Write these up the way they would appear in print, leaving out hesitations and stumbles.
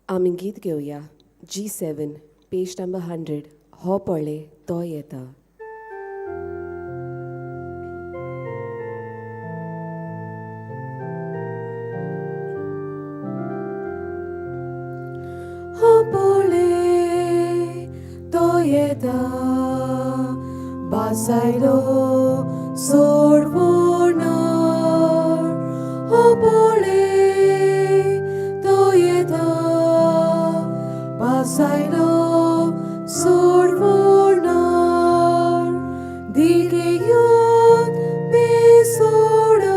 आमी गीत घेवया G7 page number 100 हो पळय तो येता. हो पळय तो येता बासायलो सोडवणार. हो पळय तो येता बासायलो सोडवणार. दिकेयोन बेसोडात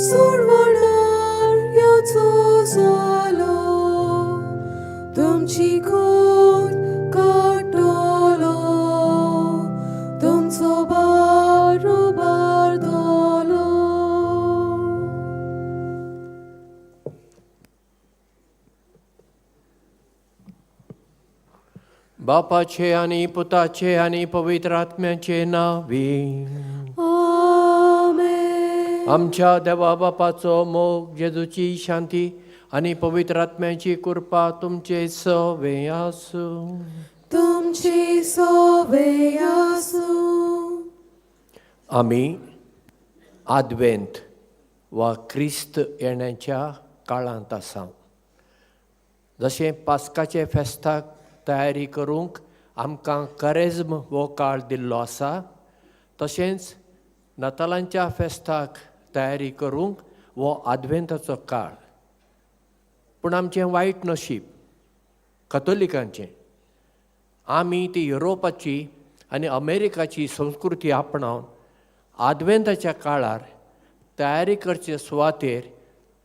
सोडवणार येवचो जालो. तुमची खून काडटलो तुमचो बार उबारतलो. बापाचे आनी पुताचे आनी पवित्र आत्म्याचे नांवी. आमेन. आमच्या देवा बापाचो मोग, जेजूची शांती आनी पवित्र आत्म्याची कृपा तुमचे सवे आसूं. तुमची सोवे आसूं. आमी आदवेंत वा क्रिस्त येण्याच्या काळांत आसा. जशें पास्काचे फेस्ताक तयारी करूंक आमकां करेज्म हो काळ दिल्लो आसा, तशेंच नातालांच्या फेस्ताक तयारी करूंक हो आदवेंताचो काळ. पूण आमचें वायट नशीब कथोलिकांचें, आमी ती युरोपाची आनी अमेरिकाची संस्कृती आपणावन आदवेंताच्या काळार तयारी करचे सुवातेर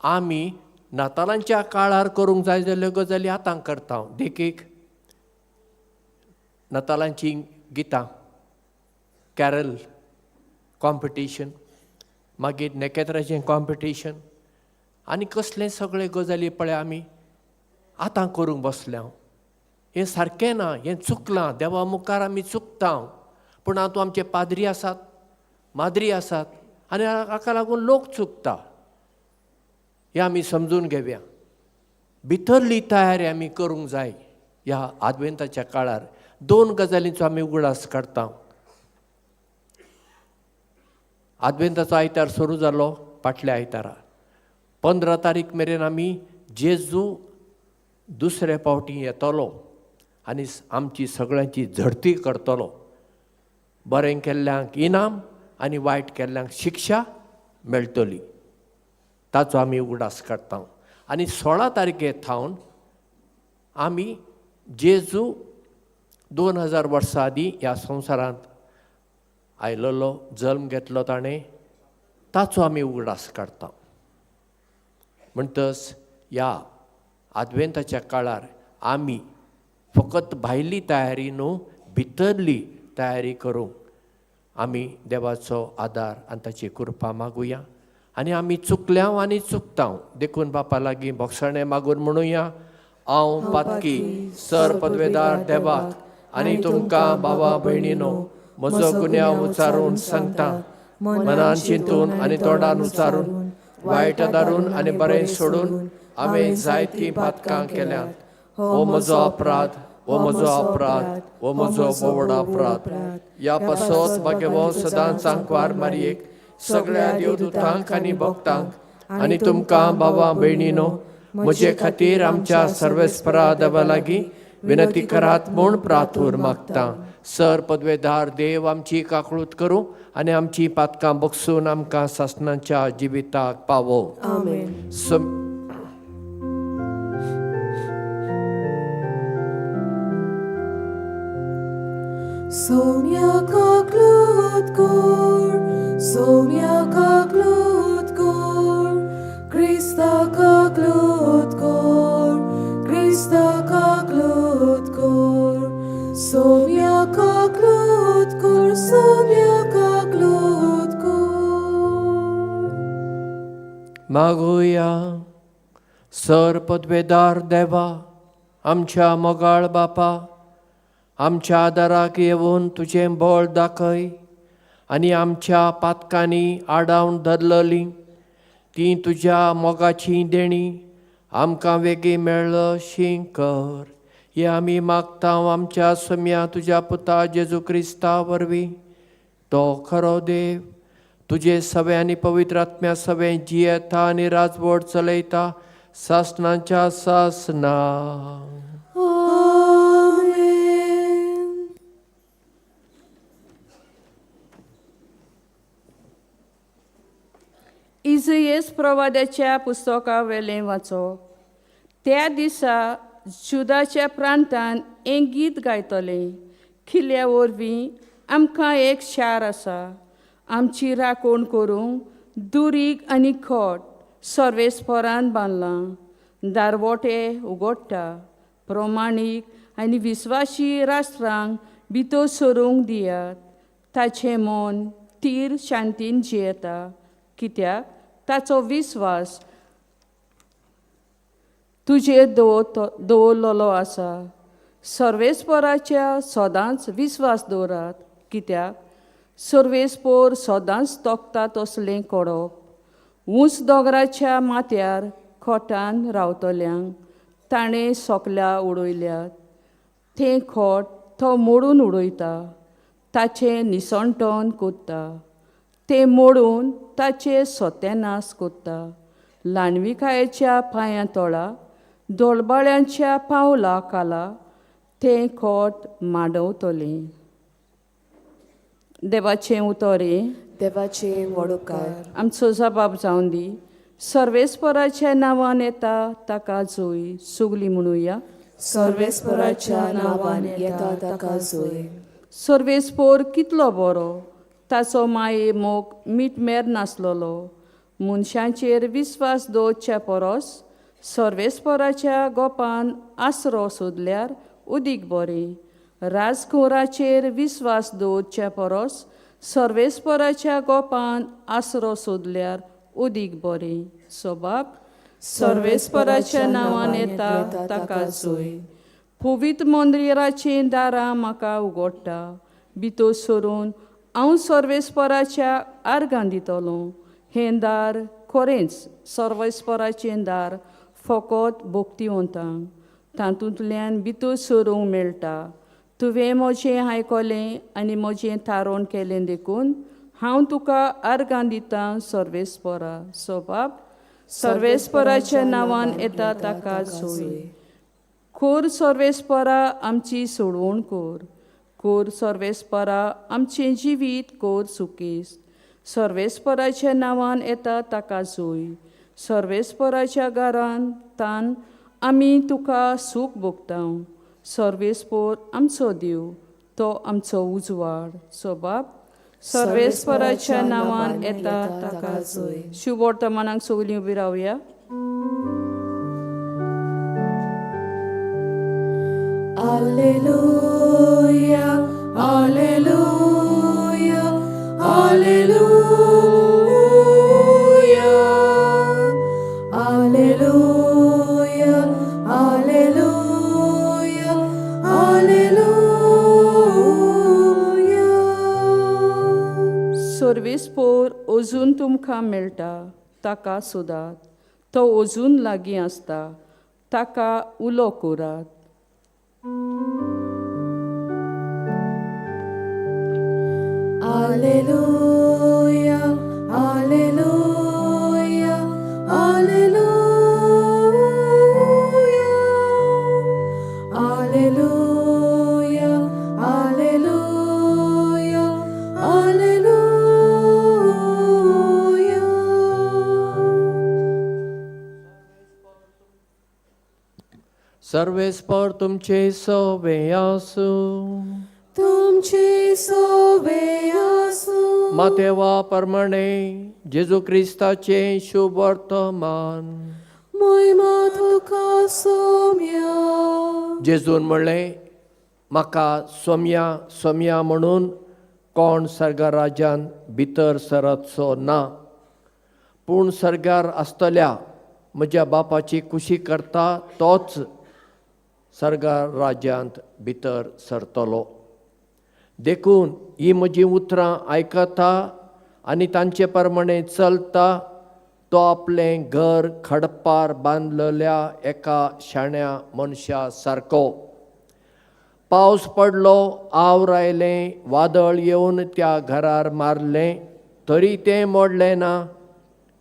आमी नातालांच्या काळार करूंक जाय जाल्ल्यो गजाली आतां करता. देखीक नातालांची गितां, कॅरल कॉम्पिटिशन, मागीर नेकेत्राचें कॉम्पिटिशन आनी कसलें सगळे गजाली पळय आमी आतां करूंक बसल्या. हें सारकें ना, हें चुकलां, देवा मुखार आमी चुकता. पूण आतां आमचे पाद्री आसात, माद्री आसात आनी हाका लागून लोक चुकता. हें आमी समजून घेवया. भितरली तयारी आमी करूंक जाय. ह्या आदवेंताच्या काळार दोन गजालींचो आमी उगडास काडटा. आदवेंताचो आयतार सुरू जालो फाटल्या आयतारा 15 तारीख मेरेन आमी जेजू दुसरे फावटी येतलो आनी आमची सगळ्यांची झडती करतलो. बरें केल्ल्यांक इनाम आनी वायट केल्ल्यांक शिक्षा मेळटली, ताचो आमी उगडास काडटा. आनी 16 तारखे थावन आमी जेजू 2000 वर्सां आदीं ह्या संवसारांत आयलेलो, जल्म घेतलो ताणें, ताचो आमी उगडास काडटा. म्हणटच ह्या आदवेंताच्या काळार आमी फकत भायली तयारी न्हू, भितरली तयारी करूंक आमी देवाचो आदार आनी ताची कृपा मागुया. आनी आमी चुकल्या आनी चुकता देखून बापा लागीं बोगसाणें मागून म्हणुया, हांव पातकी सर पदवेदार देवाक आनी तुमकां बाबा भयणीनो म्हजो गुन्यांव उचारून सांगता. मनान चिंतून आनी तोंडान उचारून, वायट दारून आनी बरें सोडून हांवें जायतीं पातकां केल्यांत. हो म्हजो अपराध, हो म्हजो अपराध, हो म्हजो बोवड अपराध. ह्या पासत भाग्यवो सदांच आंकवार मारयेक, सगळ्या देवदूतांक आनी भक्तांक आनी तुमकां बाबा भयणीनो म्हजे खातीर आमच्या सर्वेस्परा देवा लागीं विनंती करात म्हूण प्रार्थूर मागता. सर पदवेदार देव आमची काकळूत करूं आनी आमची पातकां बगसून आमकां सासणाच्या जिविताक पावो. आमेन. सोम्या काकलूत कोर, सोम्या काकलूत कोर, क्रिस्ता काकलूत कोर, क्रिस्ता काकलूत कोर, सोम्या काकलूत कोर, सोम्या काकलूत कोर. मागुया. सर पदवेदार देवा, आमच्या मोगाळ बापा, आमच्या आदाराक येवन तुजें बळ दाखय आनी आमच्या पातकांनी आडावन धरललीं तीं तुज्या मोगाची देणी आमकां वेगीं मेळशी कर. हे आमी मागता आमच्या सम्या तुज्या पुता जेजू क्रिस्ता वरवीं. तो खरो देव तुजे सवे आनी पवित्र आत्म्या सवे जियेता आनी राजवट चलयता सासनाच्या सासना. इजयेस प्रवाद्याच्या पुस्तकावेलें वाचप. त्या दिसा जुदाच्या प्रांतान एक गीत गायतलें. खिल्या वरवीं आमकां एक शार आसा, आमची राखण करूंक दुरीग आनी खोट सर्वेस्परान बांदलां. दारवोटे उगडटा, प्रमाणीक आनी विस्वाशी राष्ट्रांक भितर सरूंक दियात. ताचें मन तीर शांतीन जियेता, कित्याक ताचो विस्वास तुजेर दवरलेलो आसा. सर्वेस्पराच्या सदांच विस्वास दवरात, कित्याक सर्वेस्पोर सदांच तोखता तसलें कडप. ऊंच दोंगराच्या माथ्यार खोटान रावतल्यांक ताणें सोकल्या उडयल्यात. तें खोट तो मोडून उडयता, ताचें निसणटन कोत्ता, तें मोडून ताचें सत्यानाश कोत्ता. ल्हानविकायेच्या पांयां तोळा दोळबाळ्यांच्या पावला खाला तें खोट मांडवतलें. देवाचें उतर हें. देवाचे वडोकार. आमचो जबाब जावन दी. सर्वेस्पराच्या नांवान येता ताका जोय. सगलीं म्हणुया. सर्वेस्पराच्या नांवान येता ताका जोय. सर्वेस्पोर कितलो बरो, ताचो माये मोग मीटमेर नासलेलो. मनशांचेर विस्वास दवरच्या परस सर्वेस्पराच्या गोपान आसरो सोदल्यार उदीक बरें. राजकुंवराचेर विस्वास दवरच्या परस सर्वेस्पराच्या गोपान आसरो सोदल्यार उदीक बरें. सोबाब सर्वेस्पराच्या नांवान येता ताका जोय. पवित्र मंदिराचीं दारां म्हाका उगडटा, भितर सरून हांव सर्वेस्पराच्या आर्गां दितलो. हें दार खरेंच सर्वेस्पराचें दार फकत भक्तिवंतांक तातूंतल्यान भितर सरूंक मेळटा. तुवें म्हजें आयकलें आनी म्हजें थारोवन केलें देखून हांव तुका आर्गां दितां सर्वेस्परा. सोबाब सर्वेस्पराच्या नांवान येता ताका जोय. कोर सर्वेस्परा आमची सोडवण कोर. कोर सर्वेस्परा आमचें जिवीत कोर सुकेस्त. सर्वेस्पराच्या नांवान येता ताका जोय. सर्वेस्पराच्या घरान तान आमी तुका सूख भोगता. सर्वेस्पोर आमचो देव, तो आमचो उजवाड. सोबाब सर्वेस्पराच्या नांवान येता ताका जोय. शुभवर्तमानाक सगलीं उबी रावया. Alleluia, Alleluia, Alleluia, Alleluia, Alleluia, Alleluia. सर्वेस्पोर अजून तुमकां मेळटा, ताका सोदात. तो अजून लागीं आसता, ताका उलो करात. Alleluia, Alleluia, Alleluia, Alleluia, Alleluia, Alleluia. सर्वेस्पर तुमचे सवे आसूं. तुमचे सोवे आसूं. मातेवा प्रमाणे जेजू क्रिस्ताचें शुभ वर्तमान. मोहिमा तुका सोम्या. जेजून म्हणलें, म्हाका सोम्या सोम्या म्हणून कोण सर्गा राज्यान भितर सरतसो ना, पूण सर्गार आसतल्या म्हज्या बापाची कुशी करता तोच सर्गा राज्यांत भितर सरतलो. देखून ही म्हजीं उतरां आयकता आनी तांचे प्रमाणे चलता तो आपलें घर खडपार बांदलेल्या एका शाण्या मनशा सारको. पावस पडलो, आवर आयलें, वादळ येवन त्या घरार मारलें, तरी तें मोडलें ना,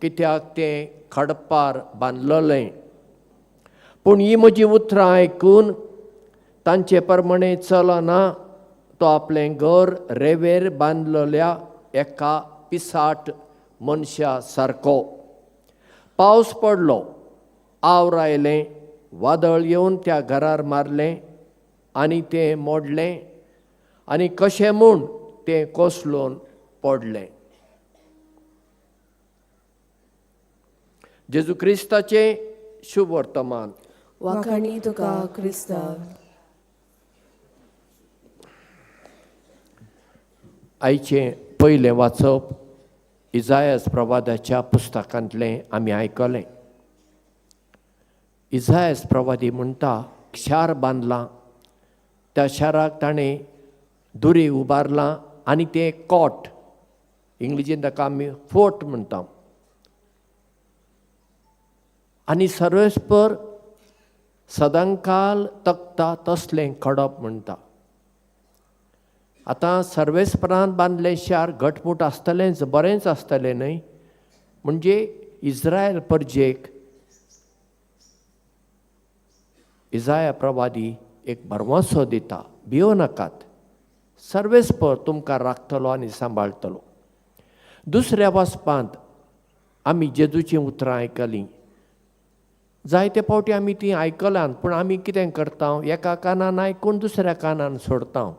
कित्याक तें खडपार बांदलेलें. पूण ही म्हजीं उतरां आयकून तांचे प्रमाणे चलना तो आपलें घर रेंवेर बांदलेल्या एका पिसाट मनशा सारको. पावस पडलो, आवर आयलें, वादळ येवन त्या घरार मारलें आनी तें मोडलें आनी कशें म्हूण तें कोसळून पडलें. जेजू क्रिस्ताचें शुभ वर्तमान. वाखाणी तुका क्रिस्ता. आयचें पयलें वाचप इजायस प्रवादाच्या पुस्तकांतलें आमी आयकलें. इजायस प्रवादी म्हणटा, शार बांदलां, त्या शाराक ताणें दुरी उबारलां आनी तें कॉट, इंग्लिशीन ताका आमी फोर्ट म्हणटा, आनी सर्वेस्पर सदांकाल तकता तसलें खडप म्हणटा. आतां सर्वेस्परान बांदलें शार घटमूट आसतलेंच, बरेंच आसतलें न्हय. म्हणजे इस्रायल परजेक इजाया प्रवादी एक भरवंसो दिता, भियो नाकात, सर्वेस्पर तुमकां राखतलो आनी सांबाळटलो. दुसऱ्या वाचपांत आमी जेजूचीं उतरां आयकलीं. जायते फावटी आमी तीं आयकलां, पूण आमी कितें करता, एका कानान आयकून दुसऱ्या कानान सोडता.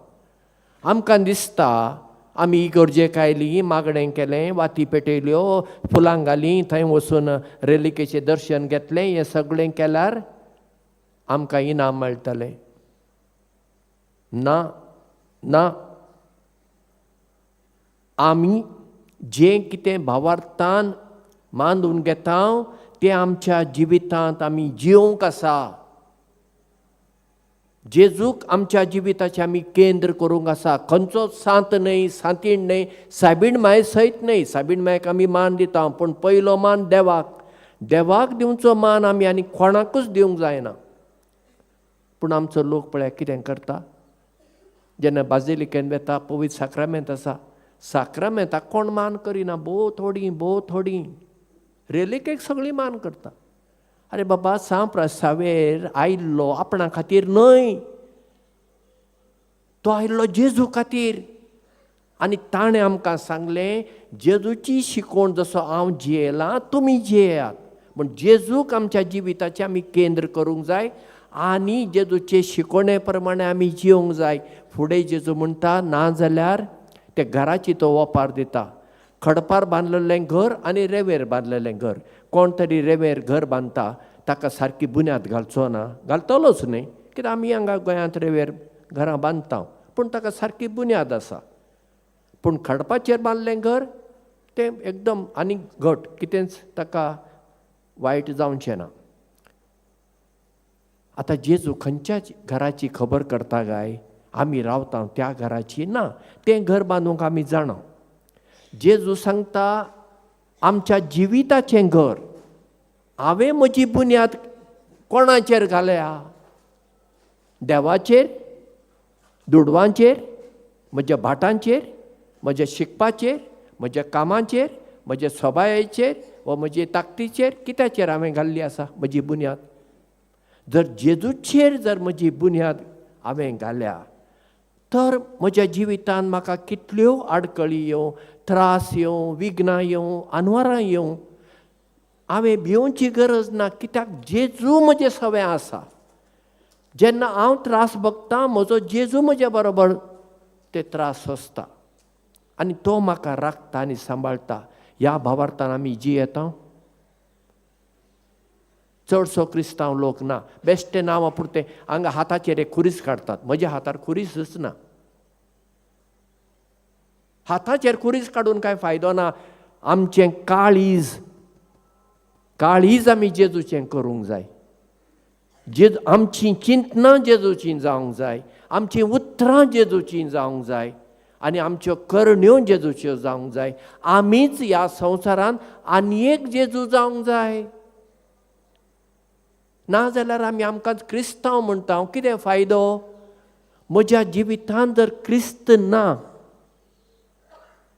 आमकां दिसता आमी इगर्जेक आयलीं, मागणें केलें, वाती पेटयल्यो, फुलां घालीं, थंय वचून रेलिकेचें दर्शन घेतलें, हें सगळें केल्यार आमकां इनाम मेळटलें. ना ना, आमी जें कितें भावार्थान मानून घेता तें आमच्या जिवितांत आमी जिवंक आसा. जेजूक आमच्या जिविताचें आमी केंद्र करूंक आसा. खंयचोच सांत न्हय, सांतीण न्हय, सायबीण माय सयत न्हय. सायबीण मायक आमी मान दिता, पूण पयलो मान देवाक. देवाक दिवचो मान आमी आनी कोणाकूच दिवंक जायना. पूण आमचो लोक पळया कितें करता, जेन्ना बाजिलिकेन वेता, पवित्र साक्रामेंत आसा, साक्रामेंताक कोण मान करिना, भोव थोडीं भोव थोडीं. रेलिकेक सगळीं मान करता. अरे बाबा, सांव प्रसावेर आयिल्लो आपणा खातीर न्हय, तो आयिल्लो जेजू खातीर. आनी ताणें आमकां सांगलें, जेजूची शिकवण जसो हांव जियेलां तुमी जियेयात. पूण जेजूक आमच्या जिविताचें आमी केंद्र करूंक जाय आनी जेजूचे शिकवणे प्रमाणे आमी जिवंक जाय. फुडें जेजू म्हणटा, ना जाल्यार ते घराची तो ओपार दिता. खडपार बांदलेलें घर आनी रेंवेर बांदलेलें घर. कोण तरी रेंवेर घर बांदता ताका सारकी बुन्याद घालचो ना, घालतलोच न्हय, कित्याक आमी हांगा गोंयांत रेंवेर घरां बांदता, पूण ताका सारकी बुन्याद आसा. पूण खडपाचेर बांदलें घर तें एकदम आनी घट, कितेंच ताका वायट जावचें ना. आतां जेजू खंयच्या घराची खबर करता काय? आमी रावता त्या घराची ना, तें घर बांदूंक आमी जाणा. जेजू सांगता आमच्या जिविताचें घर, हांवें म्हजी बुन्याद कोणाचेर घाल्या? देवाचेर, दुडवांचेर, म्हज्या भाटांचेर, म्हज्या शिकपाचेर, म्हज्या कामाचेर, म्हज्या सोबायेचेर वा म्हजे ताकदीचेर, कित्याचेर हांवें घाल्ली आसा म्हजी बुन्याद? जर जेजूचेर जर म्हजी बुन्याद हांवें घाल्या तर म्हज्या जिवितांत म्हाका कितल्यो आडकळी येवं, त्रास येवं, विघ्नां येवं, आनवारां येवं, हांवें भिवची गरज ना, कित्याक जेजू म्हजें सवें आसा. जेन्ना हांव त्रास भोगता म्हजो जेजू म्हज्या बरोबर ते त्रास सोंसता आनी तो म्हाका राखता आनी सांबाळटा. ह्या भावार्थान आमी जियेता. चडसो क्रिस्तांव लोक ना, बेश्टे नांवा पुरतें हांगा हाताचेर एक खुरीस काडटात. म्हज्या हातार खुरीसच ना. हाताचेर खुरीस काडून कांय फायदो ना. आमचें काळीज, काळीज आमी जेजूचें करूंक जाय. जेजू आमचीं चिंतनां जेजूचीं जावंक जाय, आमचीं उतरां जेजूचीं जावंक जाय. आनी आमच्यो करण्यो जेजूच्यो जावंक जाय. आमीच ह्या संवसारांत आनी एक जेजू जावंक जाय. नाजाल्यार आमी आमकांच क्रिस्तांव म्हणटा, कितें फायदो? म्हज्या जिवितांत जर क्रिस्त ना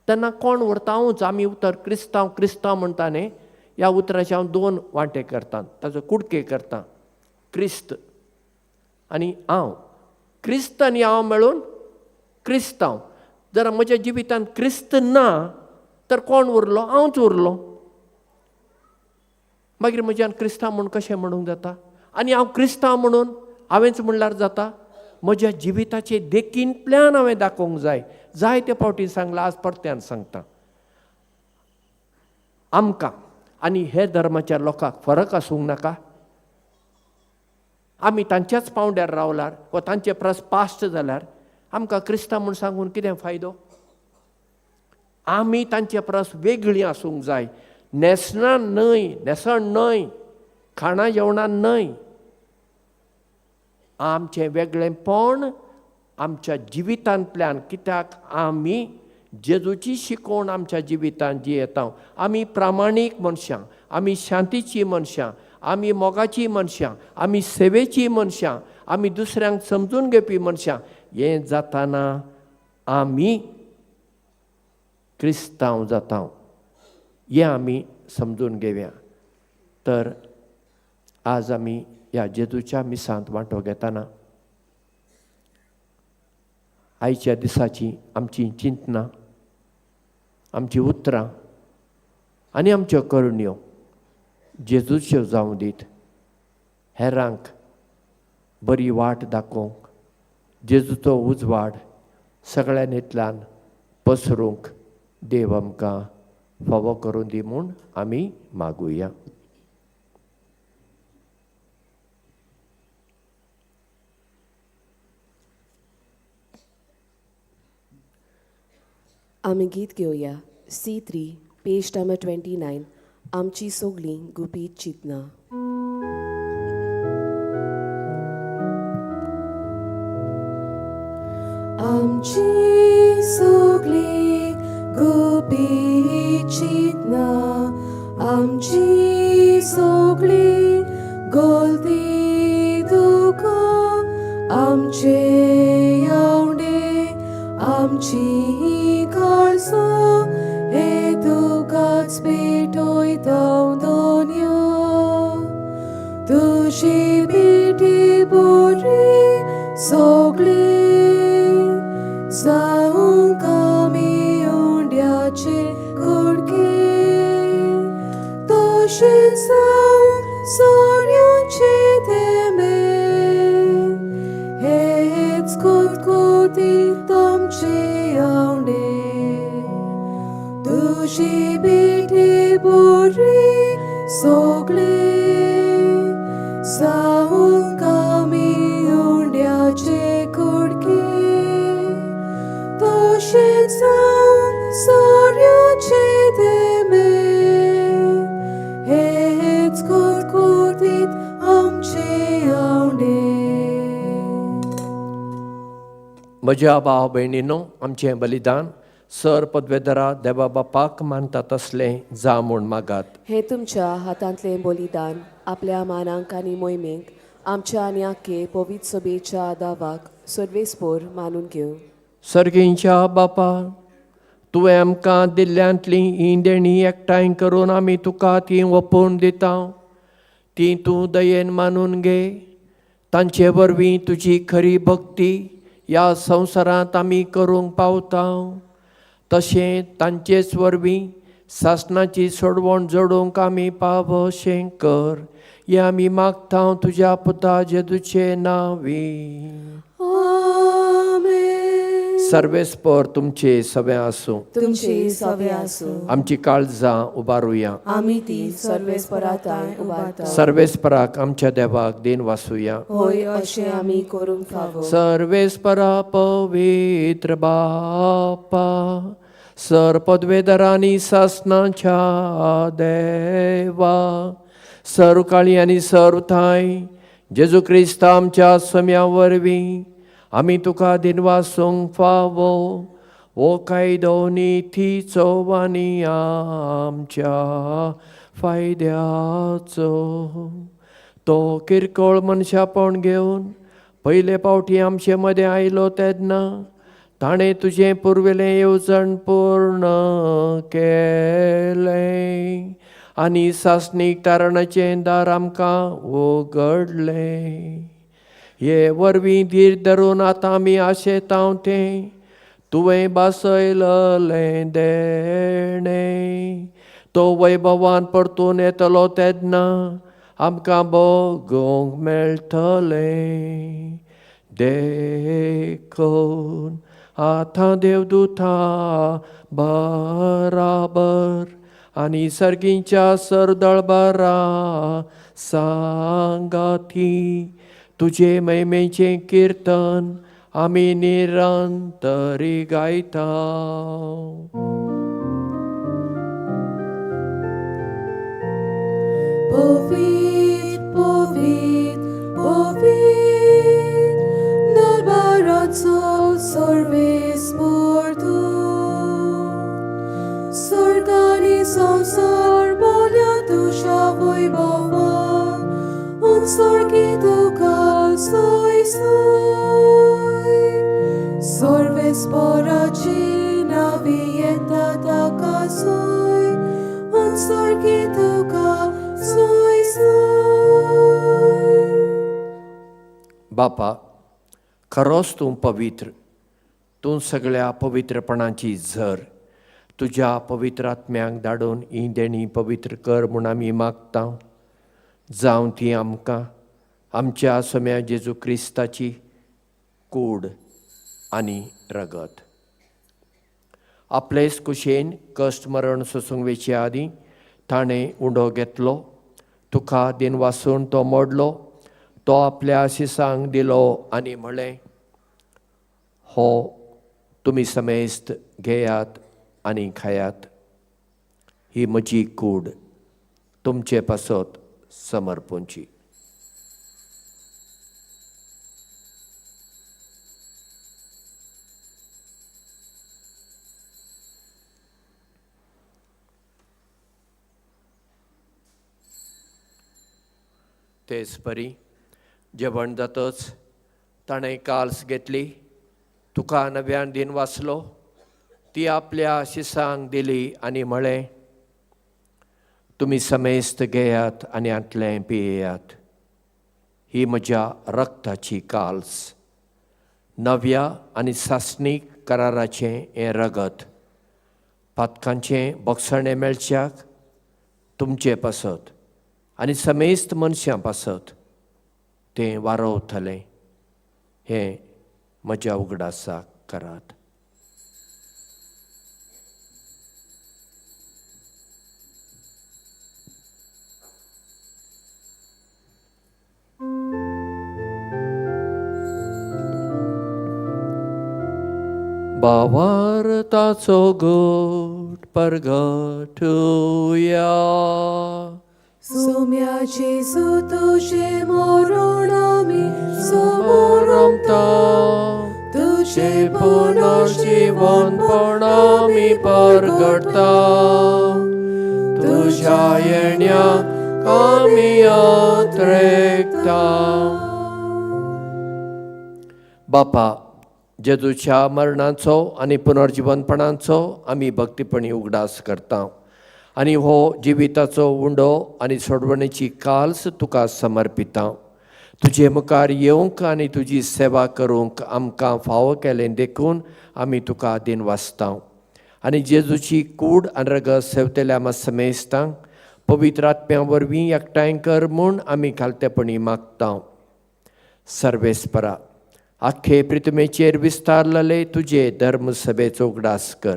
तेन्ना कोण उरता? हांवूच. आमी उतर क्रिस्तांव क्रिस्तांव म्हणटा न्ही, ह्या उतराचे हांव दोन वांटे करता, ताचो कुडके करता, क्रिस्त आनी हांव. क्रिस्त आनी हांव मेळून क्रिस्तांव. जर म्हज्या जिवितांत क्रिस्त ना तर कोण उरलो? हांवच उरलो. मागीर म्हज्यान क्रिस्तांव म्हूण कशें म्हणूंक जाता? आनी हांव क्रिस्तांव म्हणून हांवेंच म्हणल्यार जाता? म्हज्या जिविताचे देखींतल्यान हांवें दाखोवंक जाय. जायते फावटी सांगलां, आज परत्यान सांगता. आमकां आनी हेर धर्माच्या लोकांक फरक आसूंक नाका? आमी तांच्याच पांवड्यार रावल्यार वा तांचे परस पास्ट जाल्यार आमकां क्रिस्तांव म्हूण सांगून कितें फायदो? आमी तांचे परस वेगळीं आसूंक जाय. न्हेसणां न्हय, न्हेसण न्हय, खाणां जेवणां न्हय, आमचें वेगळेंपण आमच्या जिवितांतल्यान. कित्याक आमी जेजूची शिकवण आमच्या जिवितांत जियेता. आमी प्रामाणीक मनशां, आमी शांतीची मनशां, आमी मोगाची मनशां, आमी सेवेची मनशां, आमी दुसऱ्यांक समजून घेवपी मनशां. हें जाताना आमी क्रिस्तांव जाता, हें आमी समजून घेवया. तर आज आमी ह्या जेजूच्या मिसांत वांटो घेतना आयच्या दिसाची आमची चिंतनां, आमची उतरां आनी आमच्यो करण्यो जेजूच्यो जावं दीत. हेरांक बरी वाट दाखोवंक, जेजूचो उजवाड सगळ्यांतल्यान पसरूंक देव आमकां फावो करून दी म्हूण आमी मागुया. आमी गीत घेवया C3 page number 29, आमची सगळीं गुपीत चिंतनां. आमची सगळीं गुपीत चिंतनां, आमची सगळीं गोलती दुकां, आमचे येवणे आमची काळसां, हे तुकाच पेटयता दोनया. तुजी भेटी बरी सगळी जावंक आमी उंड्याचे कुडके, तशेंच जावं सोऱ्याचे थेंबे, हेच कुतकुतीत आमचे आवडे. तुजी भेटी बरी सगळी जावंक आमी उंड्याचे कुडके, तशेंच जावं सोऱ्याचे थेंबे, हेच कुतकुतीत आमचे आवडे. म्हज्या भाव भयणीनो, आमचें बलिदान सर पदवेदरा देवा बापाक मानता तसलें जा म्हूण मागात. हे तुमच्या हातांतलें बलिदान आपल्या मानांक आनी मोहिमेक आमच्या आनी आख्खे पवित्र सभेच्या दावाक सर्वेस्पोर मानून घेवं. सर्गींच्या बापा, तुवें आमकां दिल्ल्यांतलीं हीं देणीं एकठांय करून आमी तुका तीं ओंपून दिता. तीं तूं दयेन मानून घे. तांचे वरवीं तुजी खरी भक्ती ह्या संवसारांत आमी करूंक पावता. तशें तांचेच वरवीं सासणाची सोडवण जोडूंक आमी पावशें कर. हें आमी मागता तुज्या पुता जेजूचे नांवी. आमेन. सर्वेस्पर तुमचे सगळें आसूं. तुमचे सवे आसूं. आमची काळजां उबारुया. आमी ती सर्वेस्पराताय उबारता. सर्वेस्पराक आमच्या देवाक देन वासुया. होय, अशें आमी करूंक फावो. सर्वेस्परा पवित्र बापा, सर पदवेदरांनी सासनाच्या देवा, सर्व काळी आनी सर्व ठांय जेजू क्रिस्त आमच्या सम्या वरवीं आमी तुका दिनवासूंक फावो. हो कायदो नितीचो आनी आमच्या फायद्याचो. तो किरकोळ मनशापण घेवन पयले पावटी आमचे मदें आयलो तेन्ना ताणें तुजें पुर्विल्लें येवजण पूर्ण केलें आनी सासणीक तारणाचें दार आमकां उगडलें. हे वरवीं धीर धरून आतां आमी आशेतांव तें तुवें भासयलें देणें. तो वैभवान परतून येतलो तेन्ना आमकां भोगूंक मेळटलें. देखून आतां देवदूता बराबर आनी सर्गींच्या सरदळबरा सांगाती तुजे महिमेचें किर्तन आमी निरंतरी गायता. Povit, povit, povit, Nalbarazzo sorves mortu. Sorgani samsar bolja dusha vojbovan, un sorgitu kal soy soy. Sorves poracina vieta takasoi, un sorgitu kal soy soy. बापा, खरोच तूं पवित्र, तूं सगळ्या पवित्रपणाची झर. तुज्या पवित्र आत्म्यांक धाडून ही देणी पवित्र कर म्हूण आमी मागता. जावं ती आमकां आमच्या सोम्या जेजू क्रिस्ताची कूड आनी रगत. आपलेच कुशेन कश्ट मरण सोसूंक वेचे आदीं ताणें उंडो घेतलो, तुका दिन वासून तो मोडलो, तो आपल्या शिसांक दिलो आनी म्हळें, हो तुमी समेस्त घेयात आनी खायात, ही म्हजी कूड तुमचे पासत समर्पूंची. तेच परी जेवण जातच ताणें काल्स घेतली, तुका नव्यान दिन वाचलो, ती आपल्या शिसांक दिली आनी म्हळें, तुमी समेस्त घेयात आनी हांतलें पियेयात, ही म्हज्या रक्ताची काल्स, नव्या आनी सासणीक कराराचें हें रगत, पातकांचें बोगसणें मेळच्याक तुमचे पासत आनी समेस्त मनशां पासत तें वारोवतलें. हें म्हज्या उगडासाक करात. भावार्थाचो गोट परगटुया. सोम्या जेजू तुजें मरण आमी समोरमता, तुजें पुनर्जीवनपण आमी परगटता, तुज्या येण्याक आमी अत्रेकता. बापा, जेजूच्या मरणाचो आनी पुनर्जीवनपणाचो आमी भक्तीपणी उगडास करता आनी हो जिविताचो उंडो आनी सोडवणेची काल्स तुका समर्पिता. तुजे मुखार येवंक आनी तुजी सेवा करूंक आमकां फावो केलें देखून आमी तुका दिन वाचता. आनी जेजूची कूड आनी रगत सेवतल्या आमा समेस्तांक पवित्र आत्म्या वरवीं एकठांय कर म्हूण आमी खालतेपणी मागता. सर्वेस्परा, आख्खे प्रितमेचेर विस्तारलेले तुजे धर्म सभेचो उगडास कर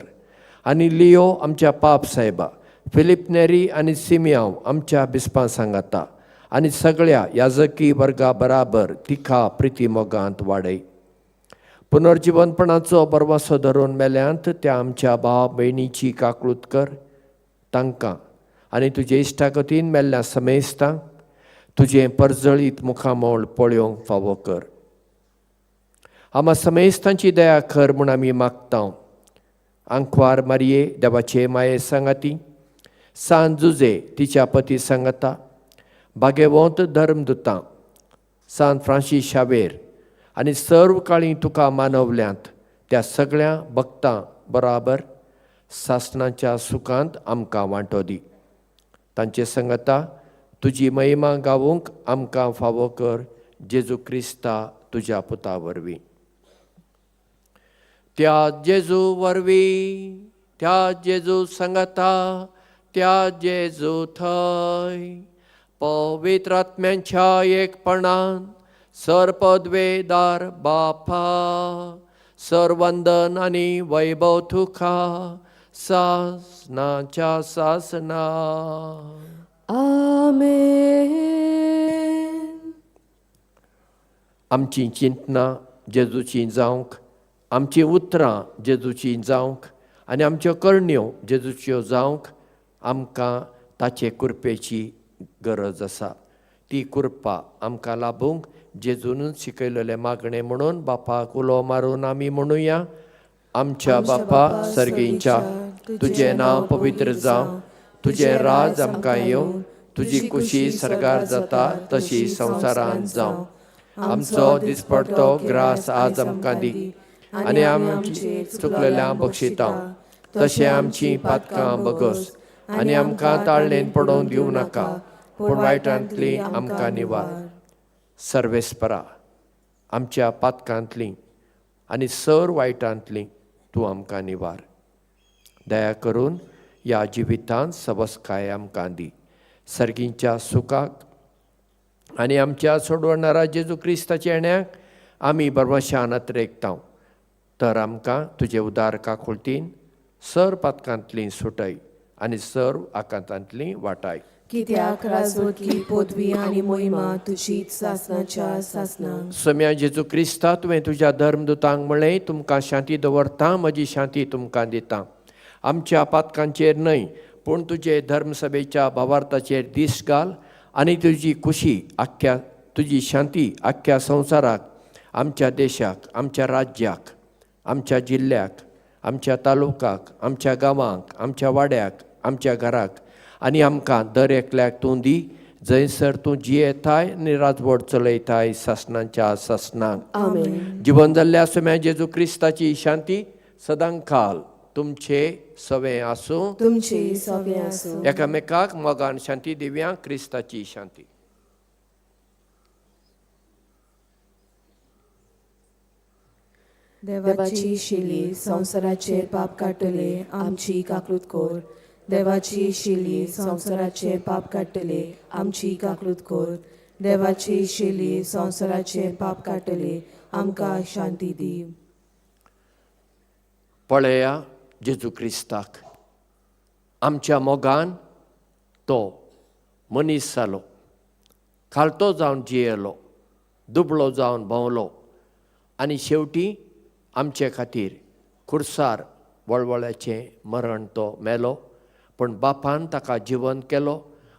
आनी लियो आमच्या पाप साहेबा, फिलीप नेरी आनी सिमियांव आमच्या बिस्पां सांगाता आनी सगळ्या याजकी वर्गा बराबर तिखा प्रिती मोगांत वाडय. पुनर्जिवनपणाचो बरवासो धरून मेल्यांत त्या आमच्या भाव भयणीची काकळूत कर तांकां आनी तुजे इश्टागतीन मेल्ल्या समेस्तांक तुजें परजळीत मुखामोळ पळोवंक फावो कर. आमा समेस्तांची दया कर म्हूण आमी मागता. आंकवार मारये देवाचे माये सांगाती, सान जुजे तिच्या पती सांगाता, भागेवंत धर्मदुतां सान फ्रांसीस शावेर आनी सर्व काळी तुका मानवल्यांत त्या सगळ्या भक्तां बराबर सासणाच्या सुखांत आमकां वांटो दी. तांचे संगता तुजी महिमा गावूंक आमकां फावो कर, जेजू क्रिस्ता तुज्या पुता वरवीं. त्या जेजू वरवीं, त्या जेजू संगता, त्या जेजू थंय पवित्र आत्म्यांच्या एकपणान सर्पद्वेदार बापा, सर्वंदन आनी वैभव तुका सासनाच्या सासना. आमेन. आमची चिंतनां जेजूची जावंक, आमचीं उतरां जेजूची जावंक आनी आमच्यो करण्यो जेजूच्यो जावंक आमकां ताचे कृपेची गरज आसा. ती कृपा आमकां लाभूंक जेजूनच शिकयलेलें मागणें म्हणून बापाक उलो मारून आमी म्हणुया. आमच्या बापा सर्गींच्या, तुजें नांव पवित्र जावं, तुजें राज आमकां येवं, तुजी कुशी सर्गार जाता तशी संवसारांत जावं. आमचो दिसपडतो ग्रास आज आमकां दी आनी आमची चुकलेल्या बक्षितां तशें आमची पातकां बगस आनी आमकां ताळणेन पडोवन दिवं नाका, पूण वायटांतली आमकां निवार. सर्वेस्परा, आमच्या पातकांतली आनी सर वायटांतली तूं आमकां निवार. दया करून ह्या जिवितांत सबसकाय आमकां दी. सर्गींच्या सुखाक आनी आमच्या सोडवणारा जेजू क्रिस्ताच्या येण्याक आमी बरवशान अत्रेकता, तर आमकां तुजे उदार काकुळतीन सर पातकांतली सुटय आनी सर्व आकांतांतली वाटाय. कित्याक राजवटकी पदवी आनी मोहिमा तुजीच सासनाच्या सासनाक. सम्या जेजू क्रिस्ता, तुवें तुज्या धर्मदुतांक म्हळें, तुमकां शांती दवरता, म्हजी शांती तुमकां दिता. आमच्या पातकांचेर न्हय पूण तुजे धर्मसभेच्या भावार्थाचेर दीस घाल आनी तुजी कुशी आख्ख्या तुजी शांती आख्ख्या संवसाराक, आमच्या देशाक, आमच्या राज्याक, आमच्या जिल्ल्याक, आमच्या तालुकाक, आमच्या गांवांक, आमच्या वाड्याक, आमच्या घराक आनी आमकां दर एकल्याक तूं दी, जंयसर तूं जियेताय आनी राजवट चलयताय सासणाच्या सासणाक. आमेन. जिवन जाल्ल्या सुम्या जेजू क्रिस्ताची शांती सदांकाल तुमचे सवें आसूं, तुमचे सवें आसूं. एकामेकाक मोगान शांती दिव्या. क्रिस्ताची शांती. देवाची शिली संवसाराचेर पाप काडटले आमची काकूत कोर. देवाची शिली संवसाराचेर पाप काडटले आमची काकूत कोर. देवाची शिली संवसाराचेर पाप काडटले आमकां शांती दी. पळया जेजू क्रिस्ताक, आमच्या मोगान तो मनीस जालो, खालतो जावन जियेलो, दुबळो जावन भोंवलो आनी शेवटी आमचे खातीर खुर्सार वळवळ्याचें मरण तो मेलो. पूण बापान ताका जिवन केलो.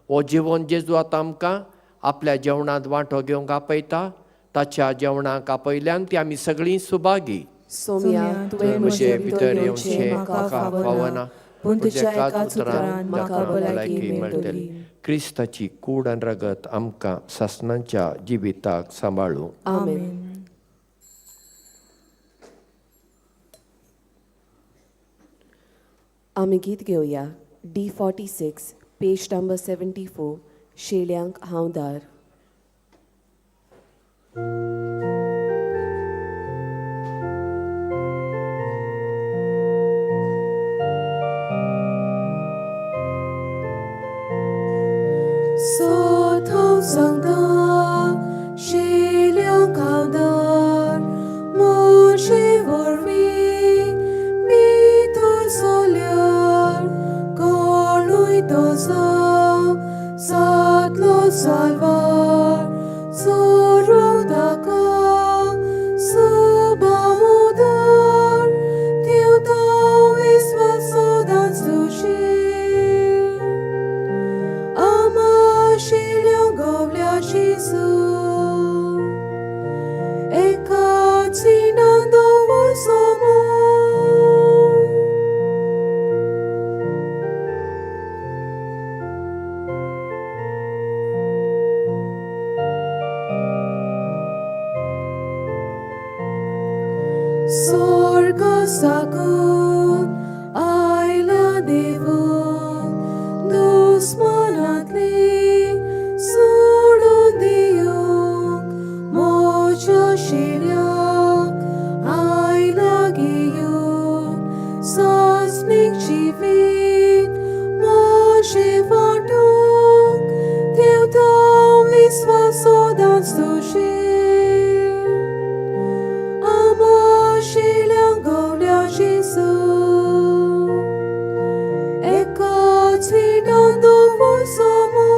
हो जिवन जेजू आतां आमकां आपल्या जेवणांत वांटो घेवंक आपयता. ताच्या जेवणाक आपयल्यान ती आमी सगळीं सुभागी. सोम्या, तुवें म्हजे भितर येवचें म्हाका फावना, पूण तुज्या तुज्या एकाच एकाच उतरान उतरान म्हाका म्हाका भलायकी भलायकी मेळटली. मेळटली. क्रिस्ताची कूड आनी रगत आमकां सासणाच्या जिविताक सांबाळूं. आमेन. आमी गीत घेवया D46 page number 74, शेळ्यांक हांव दार. सत हांव सांगता, शेल्यांक हांव दार, म्हजे वरवीं भितर सोल्यार कोणूय तो जावं जातलो साल्वार, चोरूंक ताका साकून आयला देवून दुस्मानांतली सोडून दिवंक म्हज्या शिऱ्याक आयला घेवन सासणीक जिवीत म्हजें वांटूंक देवता विस्वास सदांच तुजेर आमाशिल्या गवल्या जेजू एकाच विणान दवर समोर.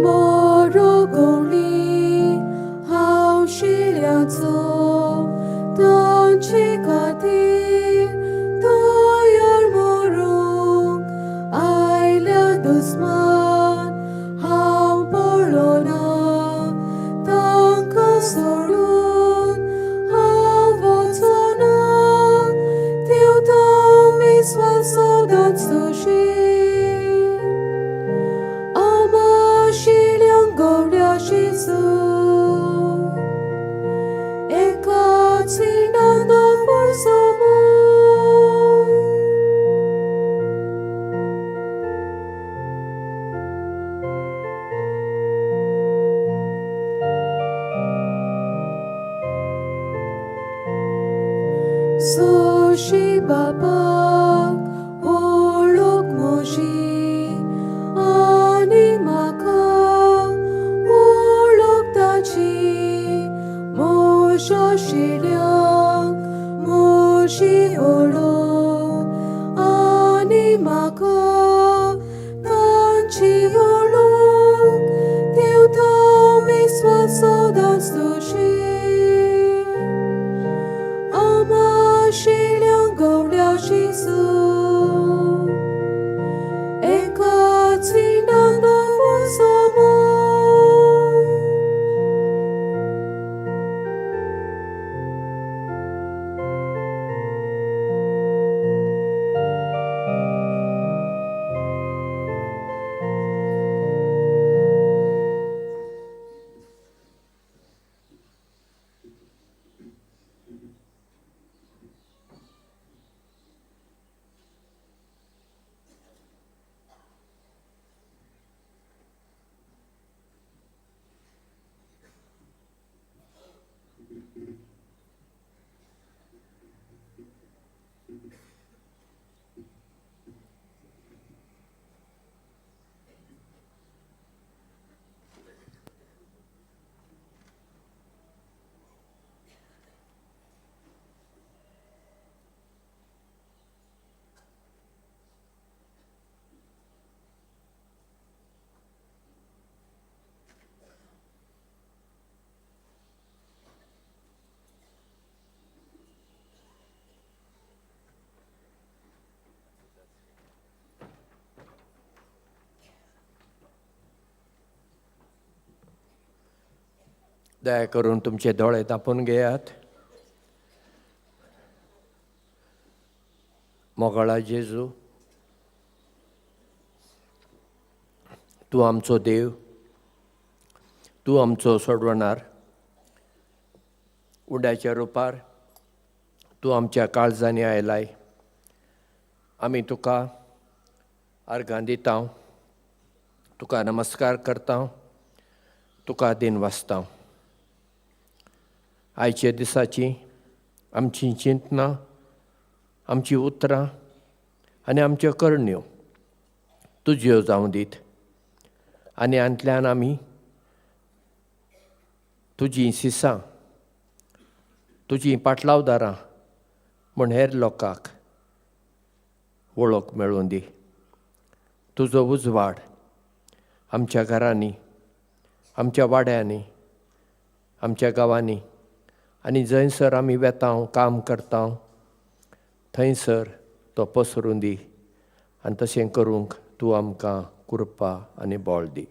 बरो गवळी हांव शिल्याचो तांचे खातीर तयार मरूंक आयल्या दुस्मान हांव पळोना तांकां सोडून हांव वचना देवता विस्वास सदांच तुजेर आमाशिल्या गवड्या जेजू एकाच विणान दवर समोर. सोशी बापाक ओळख म्हजी आनी म्हाका ओळख ताची म्हज्या शिऱ्याक म्हजी ओळख आनी म्हाका तांची ओळख देवता विस्वास सदांच तुजेर आमाशिल्या गवड्या जेजू एकाच विणान दवर समोर. दया करून तुमचे दोळे धांपून घेयात. मोगाळा जेजू, तूं आमचो देव, तूं आमचो सोडवणार. उंड्याच्या रुपार तूं आमच्या काळजांनी आयलाय. आमी तुका अर्गां दिता, तुका नमस्कार करता, तुका दिन वाचता. आयच्या दिसाची आमची चिंतनां, आमची उतरां आनी आमच्यो करण्यो तुज्यो जावं दीत आनी हातूंतल्यान आमी तुजीं सिसां, तुजीं पाटलावदारां म्हूण हेर लोकांक वळख मेळूं दी. तुजो उजवाड आमच्या घरांनी, आमच्या वाड्यांनी, आमच्या गांवांनी आनी जंयसर आमी वेता, काम करता थंयसर तो पसरून दी आनी तशें करूंक तूं आमकां कृपा आनी बळ दी.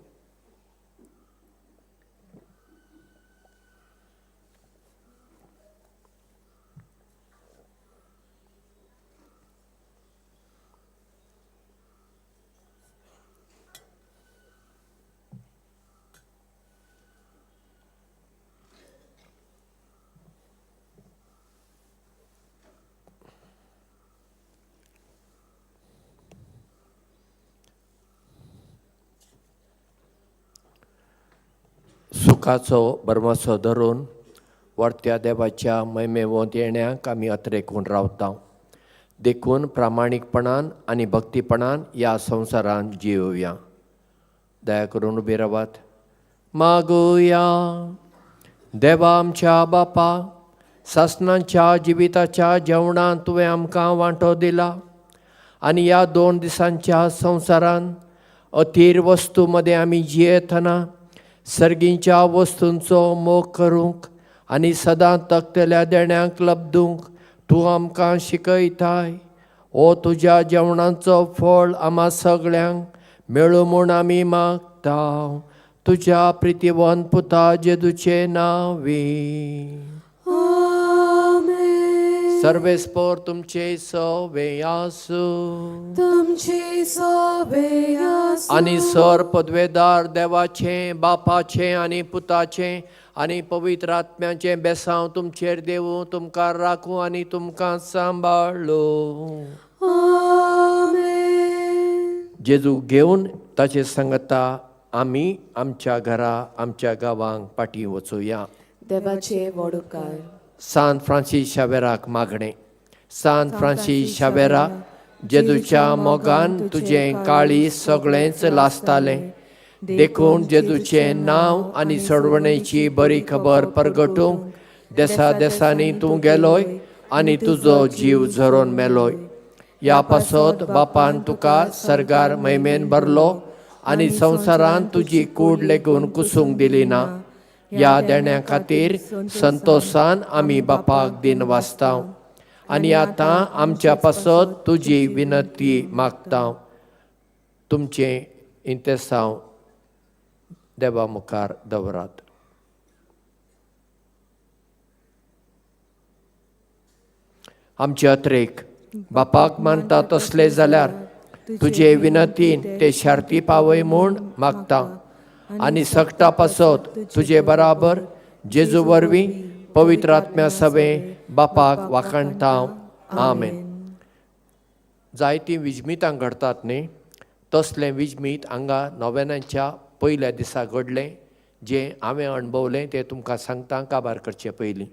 सुखाचो भरमासो धरून वर्त्या देवाच्या मैमेवोंत येण्याक आमी अत्रेकून रावता. देखून प्रामाणीकपणान आनी भक्तीपणान ह्या संवसारांत जियोवया. दया करून उबी रावात. मागुया. देवा आमच्या बापा, सासणाच्या जिविताच्या जेवणांत तुवें आमकां वांटो दिला आनी ह्या 2 दिसांच्या संवसारांत अथीर वस्तू मदें आमी जियेतना सर्गींच्या वस्तूंचो मोग करूंक आनी सदां तकतल्या देण्यांक लब्दूंक तूं आमकां शिकयताय. ओ तुज्या जेवणाचो फळ आमा सगळ्यांक मेळूं म्हूण आमी मागता, तुज्या प्रितीवंत पुता जेजूचे नांवी. आमेन. सर्वेस्पोर तुमचे सवे आसूं. तुमची सोबे आसूं. आनी सर पदवेदार देवाचें, बापाचें आनी पुताचें आनी पवित्र आत्म्याचें बेसांव तुमचेर देवूं, तुमकां राखूं आनी तुमकां सांबाळूं. आमेन. जेजू घेवन ताचे सांगता आमी आमच्या घरा, आमच्या गांवांक फाटीं वचुया. देवाचे व्हड उपकार. सान फ्रांसीस शावेराक मागणें. सान फ्रांसीस शावेरा, जेजूच्या मोगान तुजें काळीज सगळेंच लासतालें, देखून जेजूचें नांव आनी सोडवणेची बरी खबर परगटूंक देसा देसांनी तूं गेलोय आनी तुजो जीव झरोवन मेलोय. ह्या पासत बापान तुका सर्गार मैमेन भरलो आनी संवसारान तुजी कूड लेगून कुसूंक दिली ना. ह्या देण्या खातीर संतोशान आमी बापाक दिन वाचता आनी आतां आमच्या पासत तुजी विनंती मागता. तुमचें इंतेसांव देवा मुखार दवरात. आमचे अत्रेक बापाक मानता तसले जाल्यार तुजे विनंतीन ते शार्ती पावय म्हूण मागता आनी सगटा पासत तुजे बराबर जेजू वरवीं पवित्र आत्म्या सवें बापाक वाखाणता. आमेन. जायतीं विजमितां घडतात न्ही, तसलें विजमीत हांगा नोवेनाच्या पयल्या दिसा घडलें, जें हांवें अणभवलें तें तुमकां सांगता काबार करचे पयलीं.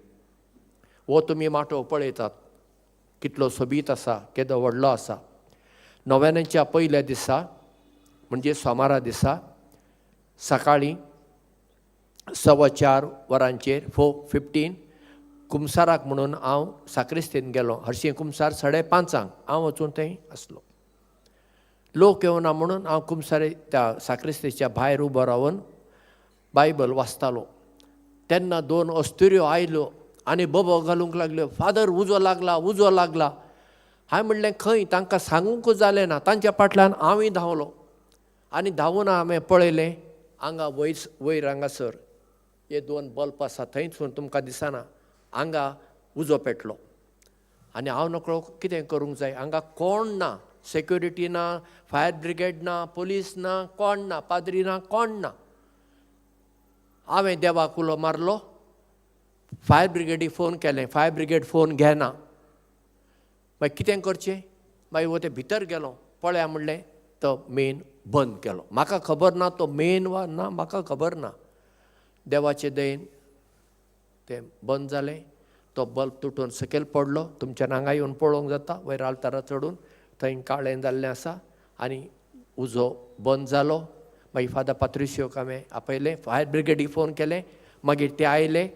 हो तुमी माटोव पळयतात कितलो सोबीत आसा, केदो व्हडलो आसा. नोवेनाच्या पयल्या दिसा म्हणजे सोमारा दिसा सकाळीं 4:15 वरांचेर 4:15 कुमसाराक म्हणून हांव साक्रिस्तीन गेलो. हरशीं कुमसार 5:30 हांव वचून थंय आसलो. लोक येवना म्हणून हांव कुमसारे त्या साक्रिस्तीच्या भायर उबो रावन बायबल वाचतालो. तेन्ना 2 अस्तुऱ्यो आयल्यो आनी बोबो घालूंक लागल्यो, फादर उजो लागला, उजो लागला. हांवें म्हणलें खंय, तांकां सांगूंकूच जालें ना. तांच्या फाटल्यान हांवूय धांवलो आनी धांवून हांवें पळयलें हांगा वयर वयर हांगासर हे 2 बल्ब आसा थंयसून तुमकां दिसना, हांगा उजो पेटलो. आनी हांव नकळो कितें करूंक जाय. हांगा कोण ना, सेक्युरिटी ना, फायर ब्रिगेड ना, पोलीस ना, कोण ना, पाद्री ना, कोण ना. हांवें देवाक उलो मारलो, फायर ब्रिगेडीक फोन केलें, फायर ब्रिगेड फोन घेना. मागीर कितें करचें, मागीर वो ते भितर गेलो, पळया म्हणलें तो मेन बंद केलो. म्हाका खबर ना तो मेन वा ना, म्हाका खबर ना. देवाचे दयेन तें बंद जालें. तो बल्ब तुटून सकयल पडलो. तुमच्यान हांगा येवन पळोवंक जाता, वयर आल्तारा चडून थंय काळें जाल्लें आसा आनी उजो बंद जालो. मागीर फादर पात्रिसियोक हांवें आपयलें, फायर ब्रिगेडीक फोन केलें, मागीर ते आयले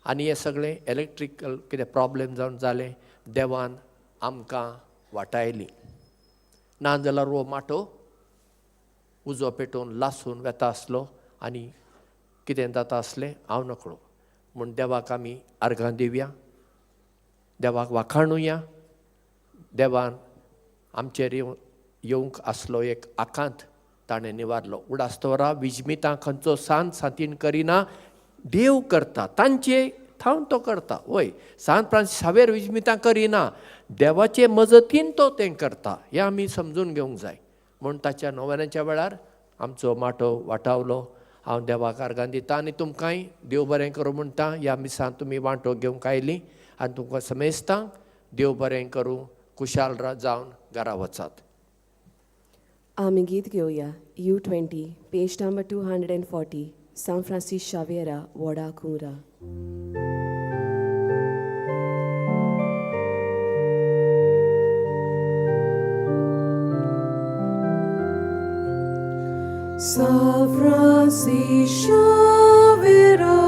आनी हें सगळें इलेक्ट्रिकल कितें प्रॉब्लेम जावन जालें. देवान आमकां वाटायली, ना जाल्यार हो माटो उजो पेटोवन लासून वेता आसलो आनी कितें जाता आसलें हांव नकळो. म्हूण देवाक आमी आर्गां दिवया, देवाक वाखाणुया. देवान आमचेर येवंक आसलो एक आकांत ताणें निवारलो. उडास दवरा, विजमितां खंयचो सान सांतीन करिना, देव करता, तांचे थावन तो करता. वय सान फ्रांसीस सावेर विजमितां करिना, देवाचे मजतीन तो तें करता, हें आमी समजून घेवंक जाय. म्हूण ताच्या नोवेनाच्या वेळार आमचो माटो वाटावलो. हांव देवाक आर्गां दिता आनी तुमकांय देव बरें करूं म्हणटा. ह्या मिसांत तुमी वांटो घेवंक आयलीं आनी तुमकां समेस्तांक देव बरें करूं. कुशाल जावन घरा वचात. आमी गीत घेवया. U20, page number 240. सांत फ्रांसीस शाव्येरा व्हडा कुंवरा. San Francisco Xaviera,